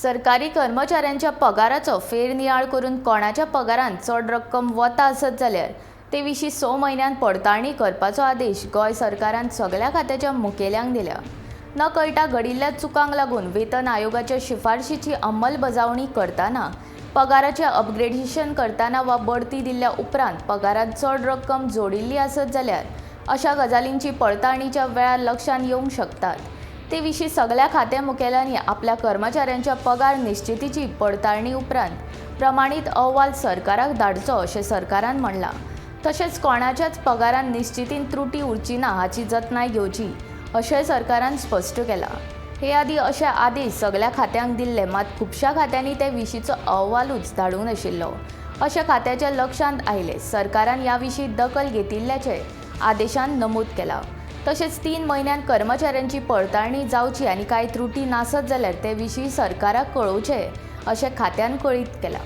सरकारी कर्मचाऱ्यांच्या पगाराचो फेरनियाळ करून कोणाच्या पगारांत चड रक्कम वता आसत जाल्यार ते विशीं 6 म्हयन्यांत पडताळणी करपाचो आदेश गोंय सरकारान सगल्या खात्याच्या मुखेल्यांक दिल्या. नकळटां घडिल्ल्या चुकांक लागून वेतन आयोगाच्या शिफारशीची अंमलबजावणी करतना, पगाराचें अपग्रेडेशन करतना वा बढती दिल्ल्या उपरांत पगारांत चड रक्कम जोडिल्ली आसत जाल्यार अशा गजालींची पडताळणीच्या वेळार लक्षांत येवंक शकतात. ते विशीं सगल्या खातें मुखेल्यांनी आपल्या कर्मचाऱ्यांच्या पगार निश्चितीची पडताळणी उपरांत प्रमाणीत अहवाल सरकाराक धाडचो अशें सरकारान म्हणलां. तशेंच कोणाच्याच पगारांत निश्चितीन त्रुटी उरची ना हाची जतनाय घेवची अशेंय सरकारान स्पश्ट केलां. हे आदीं अशे आदेश सगल्या खात्यांक दिल्ले, मात खुबश्या खात्यांनी ते विशींचो अहवालूच धाडूंक नाशिल्लो अशें खात्याच्या लक्षांत आयलें. सरकारान ह्या विशीं दखल घेतिल्ल्याचें आदेशांत नमूद केलां. तशेंच 3 म्हयन्यांत कर्मचाऱ्यांची पडताळणी जावची आनी कांय त्रुटी नासत जाल्यार ते विशीं सरकाराक कळोवचें अशें खात्यान कळीत केलां.